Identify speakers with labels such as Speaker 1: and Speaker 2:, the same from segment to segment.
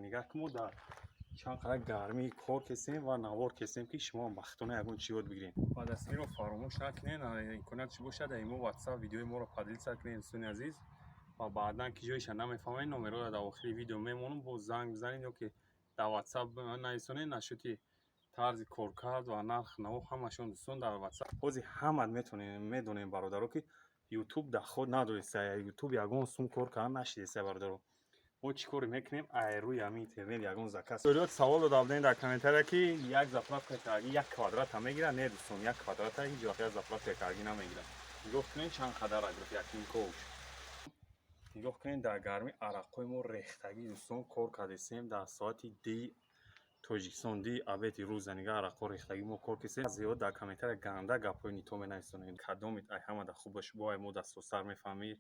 Speaker 1: Нигоҳ кун, мо дар чанд қадар гармӣ кор кесем ва навор кесем, ки шумо бахтона ягон чӣ ёд бигиред. Ва дастгириро фаромӯш накунед. Имконият чӣ бошад, дар имо, WhatsApp видеои моро поделиться кунед, дӯстони азиз. Ва баъдан ки ҷоиша намефаҳмед, номерҳоро дар охири видео мемонам, боз занг бизанед ё ки дар WhatsApp нависонед. Нашуд тарзи коркард ва нарх наво ҳамашон, дӯстон, дар WhatsApp. Ҳозир ҳамат метонем, медонем, бародаро, ки YouTube доход надориста, YouTube ягон сум кор кардан нашидеста, бародаро. Мо чӣ коре мекунем? Ай рӯи ҳамин интернет ягон заказ. Савол дода будем дар комментария, ки як заправка карги як квадрата мегирад. Не, дӯстон, як квадрата ҳеҷ вақт як заправка карги намегирад. Нигоҳ кунед, чанд қадар гирифт якин ковш. Нигоҳ кунед, дар гармӣ арақҳои мо рехтагӣ, дӯстон, кор кардесем дар соати ди Тоҷикистон, ди обеди рӯза. Нигаҳ, арақҳо рехтагӣ мо кор кесем. Зиёд дар комментария ганда гапҳои нито менависонед. Кадомит ай ҳамада хубаш бо ай мо дастосар мефаҳмӣ,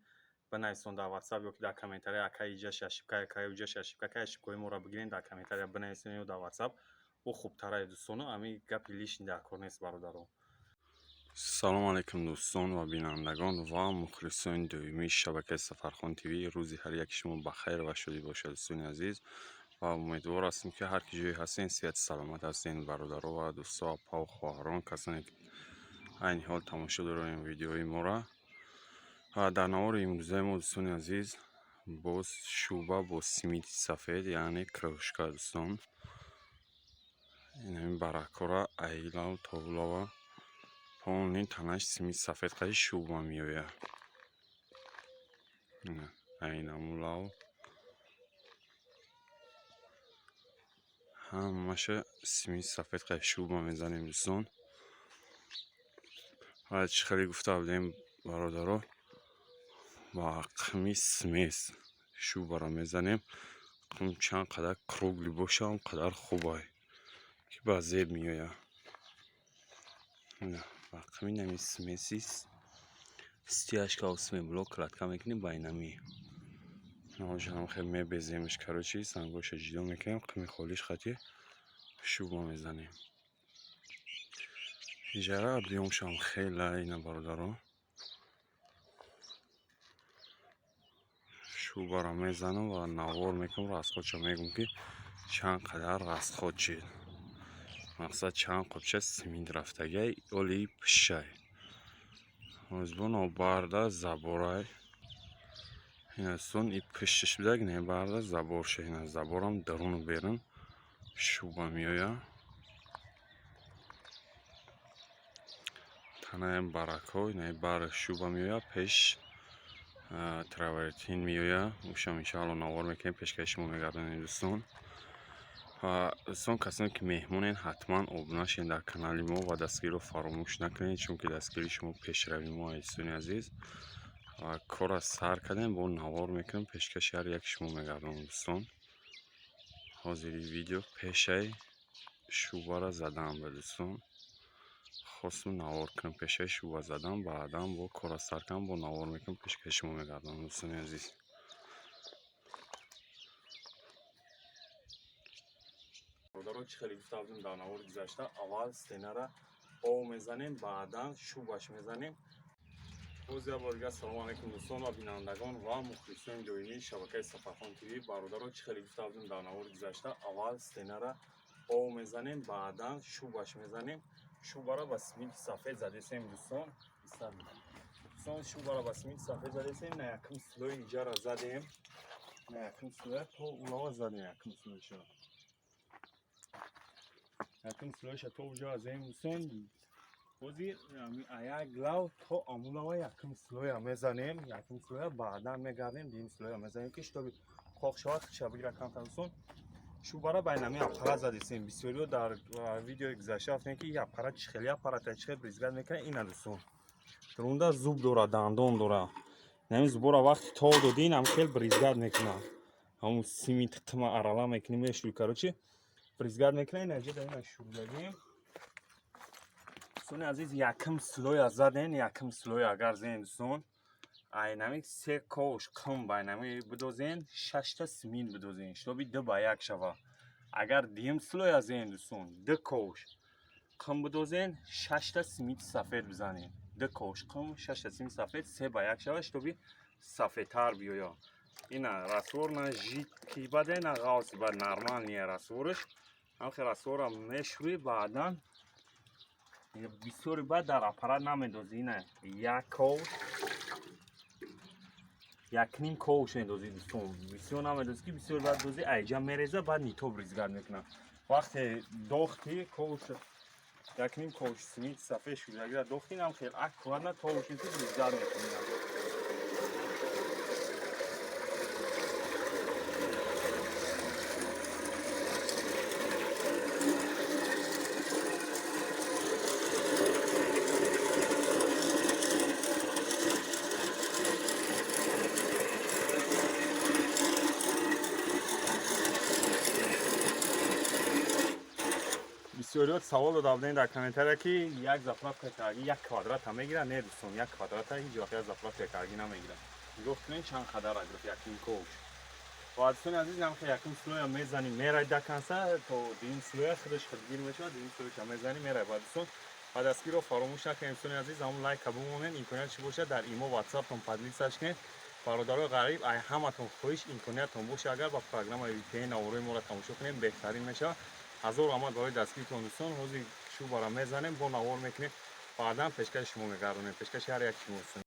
Speaker 1: бинависон дар WhatsApp ё ки дар комментария: «Акай, иҷаш ошибка, акай, уҷаш ошибка». Акай, ошибкаҳои моро бигирен, дар комментария бинависен ё дар WhatsApp, ӯ хубтарае, дӯстоно. Ҳамин гапи лишний дар кор нест, бародаро.
Speaker 2: Салому алайкум, дӯстон ва бинандагон ва мухлисони доимии шабакаи Сафархон ТВ. Рӯзи ҳар яки шумо ба хайр ва шодӣ бошад, дӯстони азиз, ва умедвор ҳастем, ки ҳар ки ҷое ҳастен, сиҳати саломат ҳастен. Бародаро ва дӯсто, апаву хоҳарон, касоне ки айни ҳол тамошо дорем видеои моро, дар навори имрӯзаи мо, дӯстони азиз, боз шӯъба бо симити сафед, яъне крышка. Дӯстон, инами баракора айлав то улава полный танаш симити сафед қади шӯъба меояд. Айнамулав ҳамаша симити сафед қади шӯъба мезанем, дӯстон. Ва чӣ хеле гуфта будем, бародаро, ба қими смесь шӯъбаро мезанем. Қим чанд қадар круглый боша, он қадар хубай, ки ба зеб меояд. Ба қими нами смеси стяжка осмеблок кладка мекунем, ба инами ҳам хел мебеземш. Короче, сангоша ҷудо мекунем, қими холиш хати шӯъба мезанем. Иҷара объёмшам хела ина, бародаро. Шӯъбаро мезанам ва навор мекунам, расходша мегӯм, ки чанд қадар расход шид, мақсад, чанд қопча симент рафтагиай. Оли пишай озбоно барда заборай инастон и пиштиш будаг, не, барда заборша. Ина заборам даруну берун шӯъба меояд. Танаи баракҳо инаи бар шӯъба меояд, пеш травертин меояд. Ушам иншоалло навор мекунем, пешкаши шумо мегардонем, дӯстон. Ва дӯстон, касоне ки меҳмонен, ҳатман обуна шавед дар канали мо ва дастгириро фаромӯш накунед, чунки дастгирии шумо пешрави мо, азизони азиз. Ва корра сар кардем, бо навор мекунем, пешкаши ҳар яки шумо мегардонам, дӯстон. Ҳозири видео пешаи шӯъбаро задан ба, дӯстон, хостум навор кунам пешаи шӯъба задан, баъдан бо корра сар кардам, бо навор мекунам, пешкаши шумо мегардонам, дӯстони азиз.
Speaker 1: Бародаро, чӣ хеле гуфта будем дар навори гузашта, аввал стенара об мезанем, баъдан шӯъбаш мезанем. Боз як бор дигар салому алайкум, дӯстон ва бинандагон ва мухлисони доимии шабакаи Сафархон ТВ. Бародаро, чӣ хеле гуфта будем дар навори гузашта, аввал стенара об мезанем, баъдан шӯъбаш мезанем. Шӯъбаро ба симити сафед задесем, дӯстон. Дӯстон, шӯъбаро ба симити сафед задесем. На якум слои иҷара задем, на якум слоя то улава задем, якум слойша, якум слойша то уҷа задем, дӯстон. Ҳозир як лав то амулава якум слоя мезанем, якум слоя, баъдан мегардем, дуюм слоя мезанем, ки чтобы қоқ шавад, хиша бигира камтар. Дӯстон, шӯъбара ба инами аппарат задесем. Бисёриҳо дар видеои гузашта гуфтем, ки ин аппарат чӣ хели аппарата, чӣ хел брызгать мекунад. Ина, дӯстон, рунда зуб дора, дандон дора. Инами зубора вақти тов додӣ, инам хел брызгать мекунад. Ҳамун симит қима арала мекунем, мешӯй, короче, брызгать мекунад. Ина ҷа ина шӯрдагим. Дӯстони азиз, якум слоя заден. Якум слоя агар зен, дӯстон, айнами се ковш қим ба айнами бидозен, шашта симин бидозен, чтобы 2 ба 1 шава. Агар дуюм слоя зен, дӯстон, ду ковш қим бидозен, шашта симити сафед бизанем. Ду ковш қим, шашта симити сафед, 3 ба 1 шава, чтобы сафедтар биёяд.
Speaker 2: Ина раствор на жидкий баде, на ғавси бад, нормальный растворш. Ҳамхе раствора мешӯӣ, баъдан бисёри баъд дар аппарат намедозӣ. Ина як ковш, якним ковш медозӣ дӯстон. Бисёр намедозӣ, ки бисёр баъд дозӣ, айҷа мереза, баъд нито брызгать мекунад. Вақте дохти ковш, якним ковш симит сафед шудагира дохти, нам хел аккуратно ковш брызгать мекунӣ. Бисёриёт савол дода будем дар комментария, ки як заправка карги як квадрата мегирад. Не дӯстон, як квадрата ҳеҷ вақт як заправка карги намегирад. Нигоҳ кунед, чанд қадар гирифт якум ковш. Ва дӯстони азиз, намхе якум слоя мезанем, мерай до конца, то дуюм слоя худаш худгир мешавад, дуюм слояша мезанем, мерай. Ва дӯстон, ба дастгирро фаромӯш накунед, дӯстони азиз, ҳамон лайка бимонед, имконият чӣ бошад, дар имо ватсаптон поделиться кунед. Бародарои ғариб, ай ҳаматон хоҳиш, имкониятон боша, агар ба программаи VPN наворои моро тамошо кунем, беҳтарин мешавад. Ҳазор раҳмат барои дастгиритон дӯстон. Ҳозир шӯбара мезанем, бо навор мекунем, баъдан пешкаши шумо мегардонем, пешкаши ҳар як шумо дӯстон.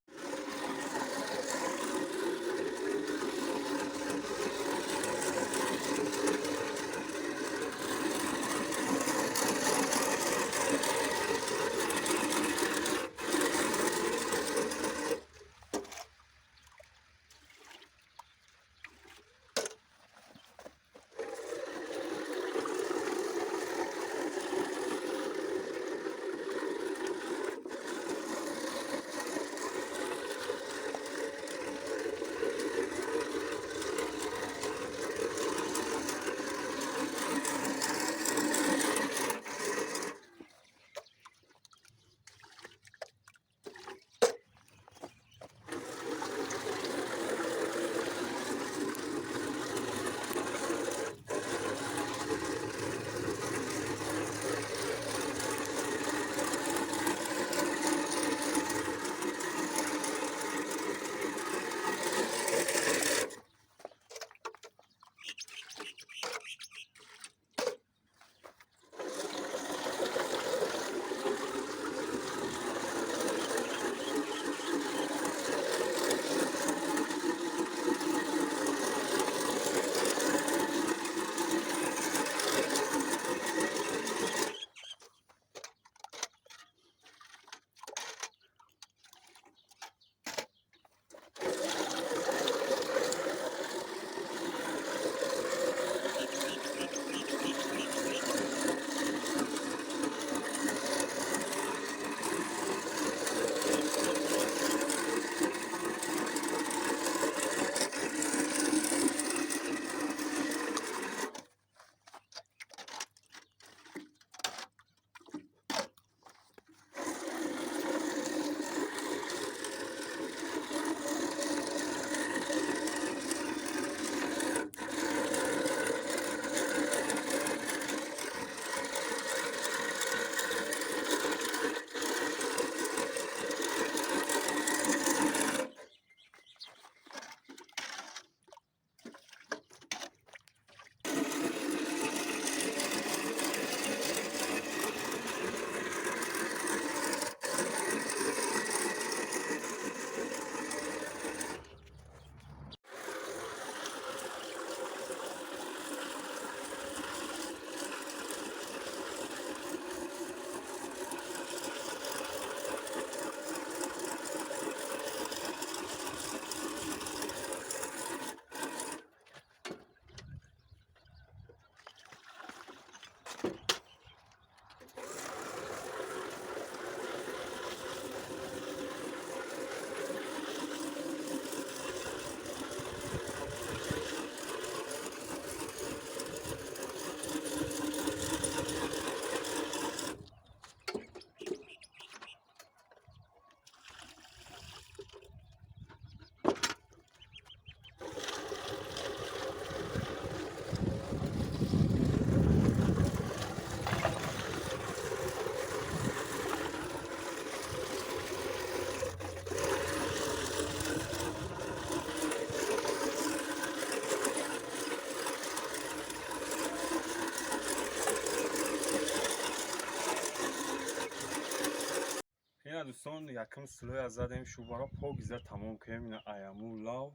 Speaker 1: Дӯстон, якум слоя задем, шӯбаро покиза тамом кардем. Ина аяму лав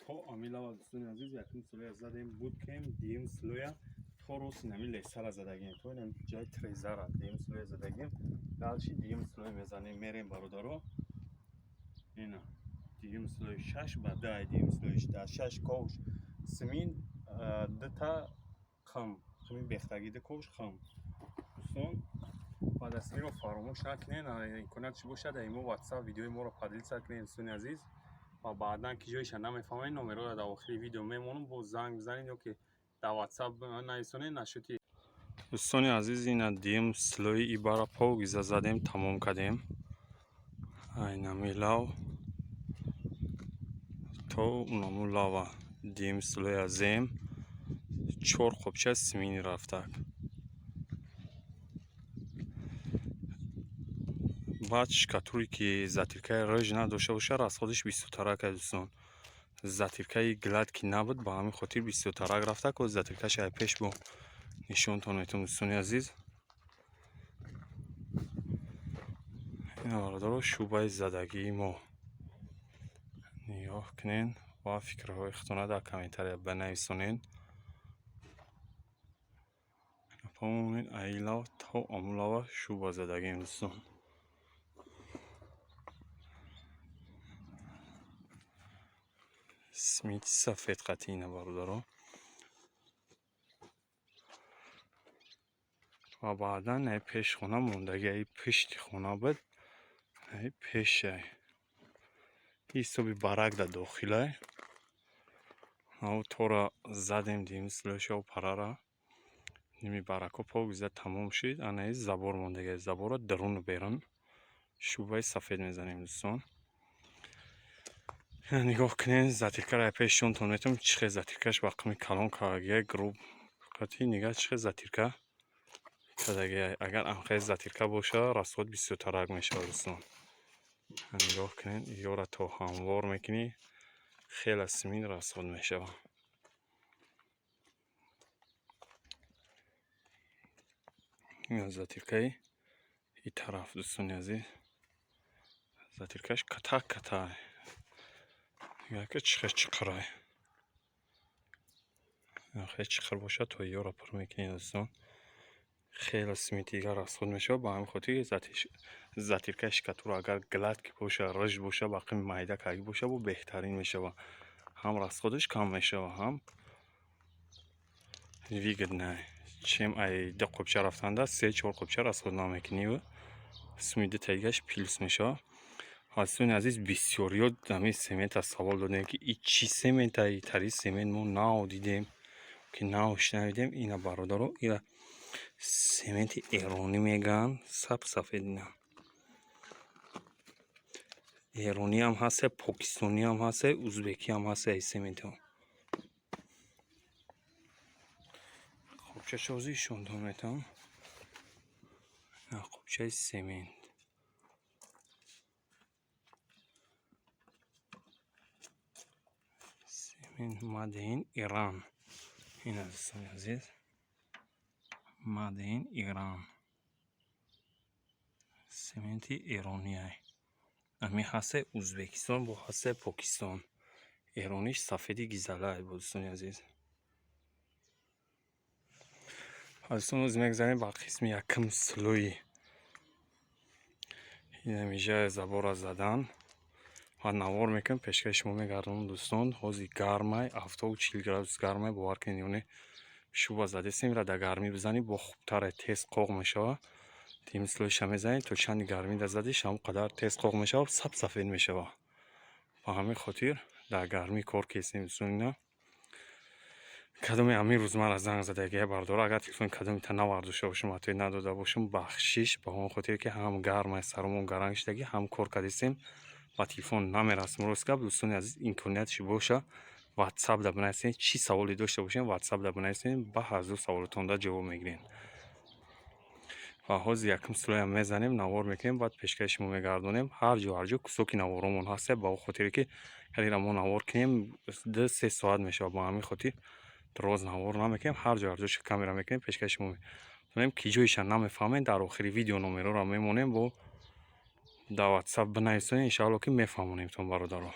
Speaker 1: то ами лава, дӯстони азиз, якум слоя задем, буд кем. Дуюм слоя то рост инами лесара задагем, то инами ҷои трезара дуюм слоя задагем. Дальше дуюм слой мезанем, мерем, бародаро. Ина дуюм слой 6 ба 10, дуюм слоиш дар шаш ковш симин, дута қим, қими бехтагӣ, ду ковш қим. Дӯстон, ва дастгириро фаромӯш накунед. Имконият чӣ бошад, дар имо WhatsApp видеои моро поделиться кунед, дӯстони азиз. Ва баъдан ки ҷоиша намефаҳмед, номерҳоро дар охири видео мемонам, боз занг бизанед ё ки дар WhatsApp нависонед нашуди. Дӯстони азиз, ина дуюм слои ибара покиза задем, тамом кардем. Айнами лав то унаму лава дуюм слоя зем, чор қопча симини рафтак. Баъд штукатуре ки затиркаи рыж надошта бошад, расходиш бисёртарак аст, дӯстон. Затиркаи гладкий набуд, ба ҳамин хотир бисёртарак рафта ко. Затиркаша ай пеш бо нишонтон метавон, дӯстони азиз. Ина, бародаро, шӯъбаи задагии мо, нигоҳ кунед ва фикрҳои худтона дар комментария бинависонед. Помонед, аи лав то аму лава шӯъба задагием, дӯстон. Смити сафед қатъи ина, бародаро. Ва баъдан ай пеш хона мондаги, ай пишти хона буд, ай пешай ҳисоби барак дар дохилай. Ав тора задем, дим слоша парара ними баракҳо покиза тамом шид. Анаи забор мондаги, заборро даруну берун шӯъбаи сафед мезанем, дӯстон. Нигоҳ кунед, затиркаро ай пеш нишонтон метавонам, чӣ хел затиркаш ба қими калон кардагиай, груб қатъи. Нигаҳ, чӣ хел затирка кардагиай. Агар амхел затирка боша, расход бисёртарак мешавад, дӯстон. Нигоҳ кунед, ёра то ҳамвор мекунӣ, хеле симин расход мешавад. Ин затиркаи и тараф, дӯстони азиз, затиркаш катак катай. Нигоҳ, чӣ хел чиқирай. Хеле чиқир бошад, то ёра пур мекунед, дӯстон, хеле симити дигар расход мешавад. Ба ҳамин хотир затиркаи штукатура агар гладкий боша, рыж боша, ба қими майда кардагӣ боша, бо беҳтарин мешавад. Ҳам расходаш кам мешавад, ҳам выгодно, чем ай ду қопча рафтанда се чор қопча расход намекунӣ, суми дутаи дигараш плюс мешавад. Дӯстони азиз, бисёриё ҳамин семента савол додем, ки и чӣ семента, тари семент мо нав дидем, ки нав шунавидем. Ина, бародаро, ира сементи эронӣ мегӯянд, саб сафед. Ина эрониам ҳаст, покистониам ҳаст, узбекиам ҳаст ай сементҳо. Қопчашозӣ нишонтон метавонам. Қопчаи семент. Семент made in Иран. Ина, дӯстони азиз, made in Иран, сементи эрониай. Ами ҳасте Узбекистон, бо ҳасте Покистон. Эрониш сафеди гизалай бо, дӯстони азиз. Дӯстон, оз мегзарем ба қисми якум слои инамижаи забора задан ва навор мекунем, пешкаши шумо мегардонам, дӯстон. Ҳозир гармай, 70-40 градус гармай, бовар кунед. Ёне шӯъба задестем, ира дар гармӣ бизанӣ, бо хубтаре, тез қоқ мешавад. Тим слоиша мезанӣ, то чанди гармӣ да задиш, ҳамон қадар тез қоқ мешавад, саб сафед мешавад. Ба ҳамин хотир дар гармӣ кор кесем, дӯстон. Ина кадоме ҳамин рӯз мара занг задагия, бардора, агар телефони кадомита навардошта бошам, ответ надода бошам, бахшиш. Ба он хотире ки ҳам гармай, саромон гаранг шудагӣ, ҳам кор кардистем, ба телефон намерасем. Рост гап, дӯстони азиз, имкониятш боша, WhatsApp да бинависед. Чӣ саволе дошта бошем, WhatsApp да бинависед, ба ҳазур саволотонда ҷавоб мегирем. Ва ҳозир якум слоям мезанем, навор мекунем, баъд пешкаши шумо мегардонем. Ҳар ҷо, ҳар ҷо кусоки наворомон ҳаст, ба он хотире ки ира мо навор кунем, 2-3 соат мешавад. Ба ҳамин хотир роз навор намекунем, ҳар ҷо, ҳар ҷоша камера мекунем, пешкаши шумо мегардонем. Ки ҷоиша намефаҳмем, дар охири видео номерҳоро мемонем, бо Дар WhatsApp бинависонед, иншаалло ки мефаҳмонемтон, бародаро.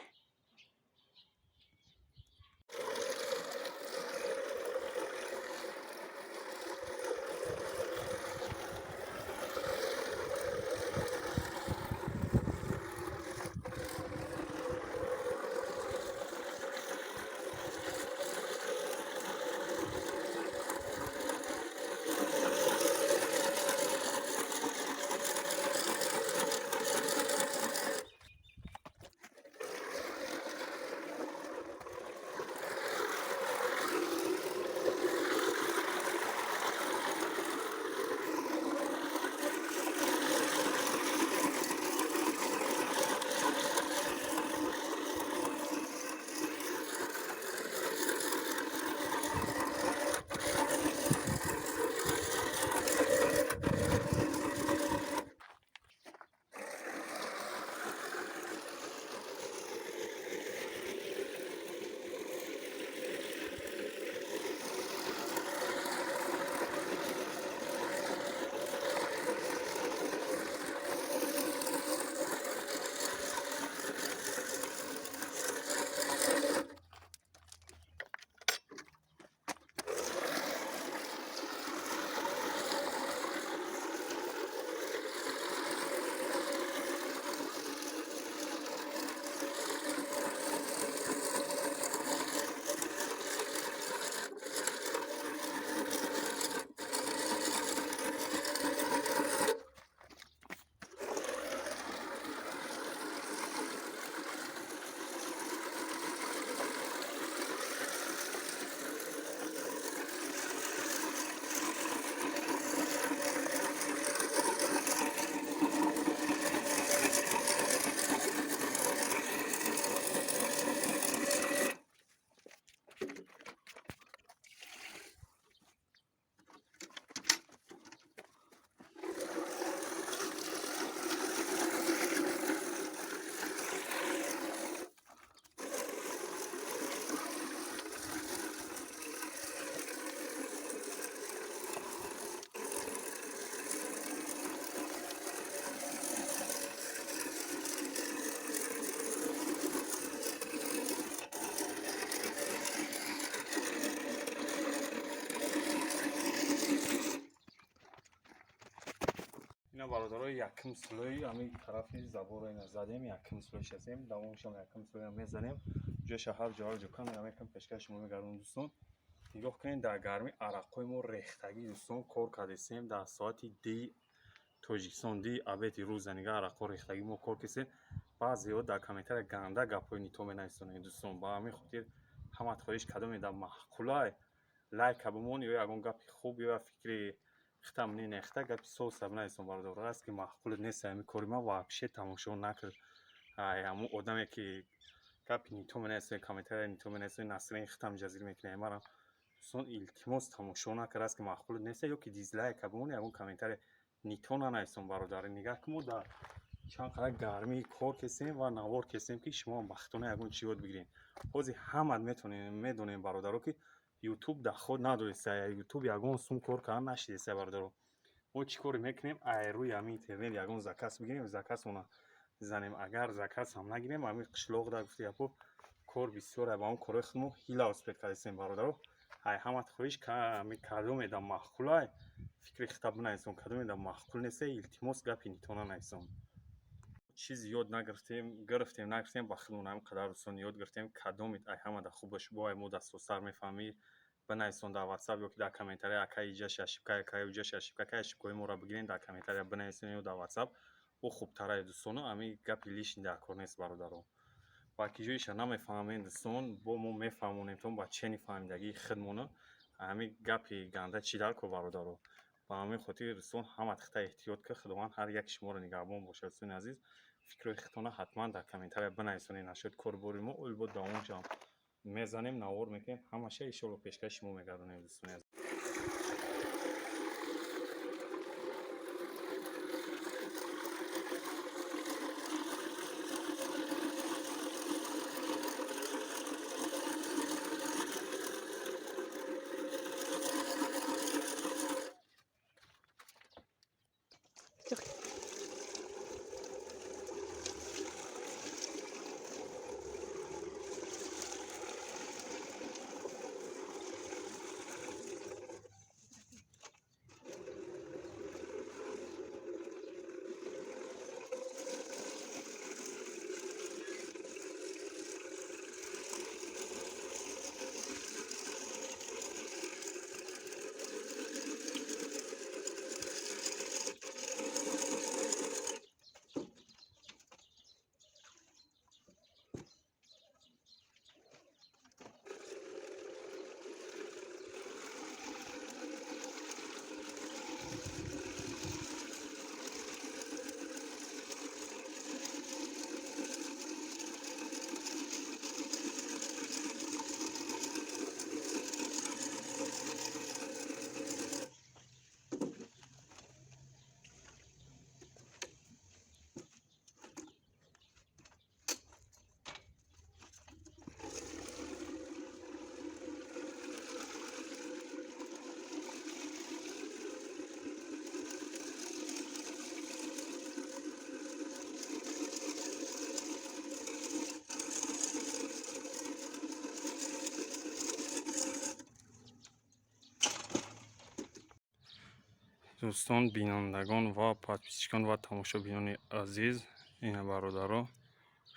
Speaker 1: Ина бародаро, якм слой ами тарафи забора ина задем, якм слойш ҳастем, давомшам якм слоя мезанем. Ҷоша ҳар ҷо ҳар ҷо камера мекунем, пешкаш шумо мегардонем, дӯстон. Нигоҳ кунед, дар гармӣ арақҳои мо рехтагӣ, дӯстон, кор кардесем дар соати ди Тоҷикистон, ди обеди рӯза нига арақҳо рехтагӣ мо кор кардесем. Баъзеҳо дар комментария ганда гапҳои нито менависонед, дӯстон. Ба ҳамин хотир ҳамат хоҳиш кадоме дар маъқулай лайка бимон ё ягон гапи хуб ё фикри хитам не нехта гапи соса бинависон, бародар. Раст ки маъқул нест ҳамин кори ман, вообще тамошо накард. Ай ҳамун одаме ки гапи нито менависонед, комментария нито менависонед, насрин хитам ҷазир мекунед марам. Дӯстон, илтимос, тамошо накард, раст ки маъқул нест ё ки дизлайка бимон, ягон комментария нито нанависон, бародар. Нигаҳ ки мо дар чанд қадар гармӣ кор кесем ва навор кесем, ки шумо бахтона ягон чӣ ёд бигиред. Ҳозир ҳамат метонем, медонем, бародаро, ки YouTube доход надориста, YouTube ягон сум кор кардан нашидеста, бародаро. Мо чӣ коре мекунем? Ай рӯи ҳамин интернет ягон заказ бигирем, заказмона занем. Агар заказ ҳам нагирем, ҳамин қишлоқ да гуфти гапо кор бисёр, ба он корҳои худмо ҳила успеть кардесем, бародаро. Ай ҳамат хоҳиш, кадоме да маъқулай фикри хита бинависон, кадоме да маъқул неста, илтимос, гапи нито нанависон. Чиз ёд нагирифтем, гирифтем, нагирифтем, ба худмон ҳамин қадар, дӯстон, ёд гирифтем. Кадомит ай ҳамада хубаш бо ай мо дастосар мефаҳмӣ, бинависон дар WhatsApp ё ки дар комментария: акай, иҷаш ошибка, акай, уҷаш ошибка, акай, ошибкаҳои моро бигирен, дар комментария бинависен ё дар WhatsApp. О хубтарае, дӯстоно, ҳамин гапи лишний дар кор нест, бародаро. Ва ки ҷоиша намефаҳмем, дӯстон, бо мо мефаҳмонемтон ба чени фаҳмидагии худмона. Ҳамин гапи ганда чӣ дар кор, бародаро? Ба ҳамин хотир, дӯстон, ҳама тихта эҳтиёт ки Худованд ҳар яки шуморо нигаҳбон бошад. Дӯстони азиз, фикрҳои худтона ҳатман дар комментария бинависонед. Нашуд корбори мо олбо давомшам мезанем, навор мекунем, ҳамаша иншоалло пешкаши шумо мегардонем, дӯстони азиз. Дӯстон, бинандагон ва подписчикон ва тамошобинони азиз, ина бародаро,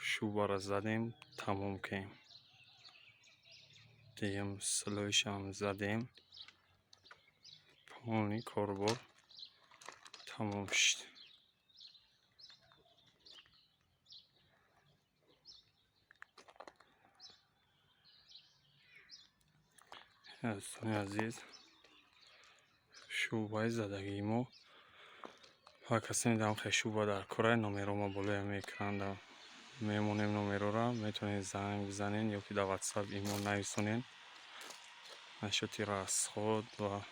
Speaker 1: шӯъбаро задем, тамом кем. Дуюм слойшам задем, полный корбор тамом шуд. Дӯстони азиз, шӯъбаи задагии мо ва касоне дам хе шӯъба дар кора, номеро мо болои экран мемонем, номерора метавонед занг бизанед ё ки дар WhatsApp имо нависонед. Насчёти расход ва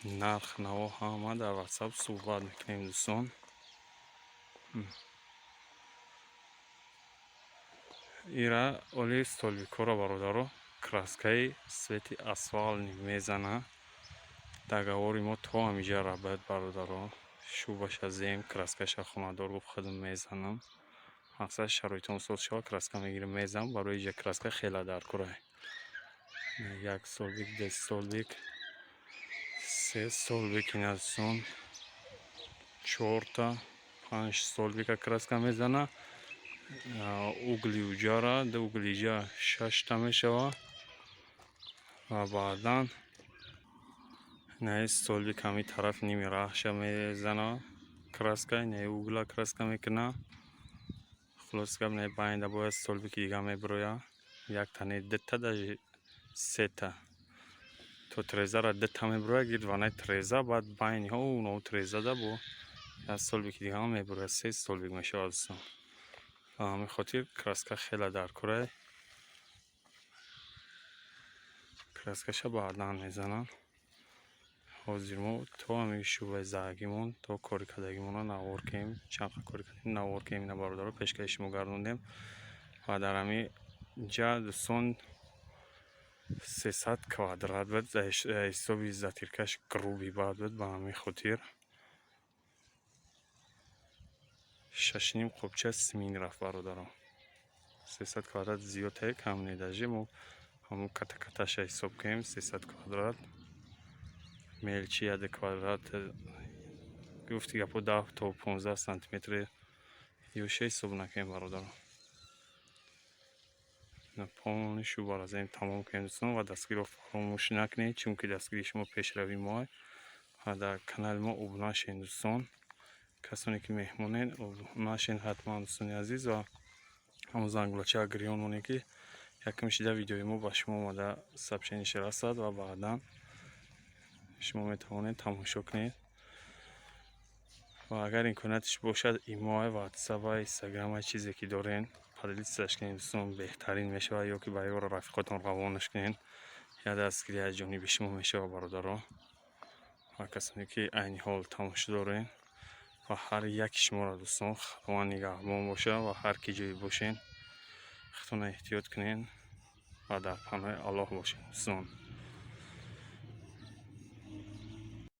Speaker 1: нарх наво ҳама дар WhatsApp суҳбат мекунем, дӯстон. Ира оли столбикҳоро, бародаро, краскаи цвети асфальтный мезана. Договори мо то ҳамиҷа рабад, бародаро. Шӯъбаша зем, краскаша хонадор гуфт, худам мезанам. Мақсад шароитон соз шава, краска мегирам, мезанам. Барои иҷа краска хела дар кора. Як столбик, ду столбик, се столбик, ина дӯстон, чорта, панҷ столбика краска мезана. Угли уҷара, ду угли иҷа шашта мешава ва баъдан инаи столбик ҳами тараф ними раҳша мезана краска, инаи угла краска мекуна. Хулоса гап, инаи байнда бояд столбики дига мебироя. Якта не, дута, даже сета. То трезара дута мебироя, гирд ванаи треза, баъд байниҳо уно трезада бо як столбики дига мебироя, се столбик мешавад, дӯстон. Ба ҳамин хотир краска хеле дар кора. Краскаша баъдан мезанам. Ҳозир мо то ҳамин шӯъбаи задагимон, то кори кардагимонро навор кунем, чанд кори кардем, навор кунем, ина бародаро пешкаши шумо гардондем. Ва дар ҳамин ҷа, дӯстон, 300 квадрат буд, ҳисоби затиркаш грубый бад буд, ба ҳамин хотир 6,5 қопча симин рафт, бародаро. 300 квадрат зиёдтае, кам не, даже мо ҳамун ката каташа ҳисоб кунем, 300 квадрат мелчи яде квадрат гуфти гапо 10 то 15 сантиметри ёша ҳисоб накунем, бародаро. Полный шӯъбаро зем, тамом кунем, дӯстон, ва дастгириро фаромӯш накунед, чунки дастгирии шумо пешравии моа. Ва дар канали мо обуна шавед, дӯстон. Касоне ки меҳмонед, обуна шавед ҳатман, дӯстони азиз, ва ҳамон зангулачаро гирён монед, ки якум шида видеои мо ба шумо омада сообщениеша расад ва баъдан шумо метавонед тамошо кунед. Ва агар имконияташ бошад, имои, ватсапа, инстаграма, чизе ки дорен, поделитьсяш кунед, дӯстон, беҳтарин мешавад, ё ки ба ёро рафиқотон равонаш кунед, як дастгирӣ аз ҷониби шумо мешавад, бародаро. Ва касоне ки айни ҳол тамошо дорен, ва ҳар яки шуморо, дӯстон, Худованд нигаҳбон бошад ва ҳар ки ҷое бошен, худтонро эҳтиёт кунед ва дар паноҳи Аллоҳ бошед, дӯстон.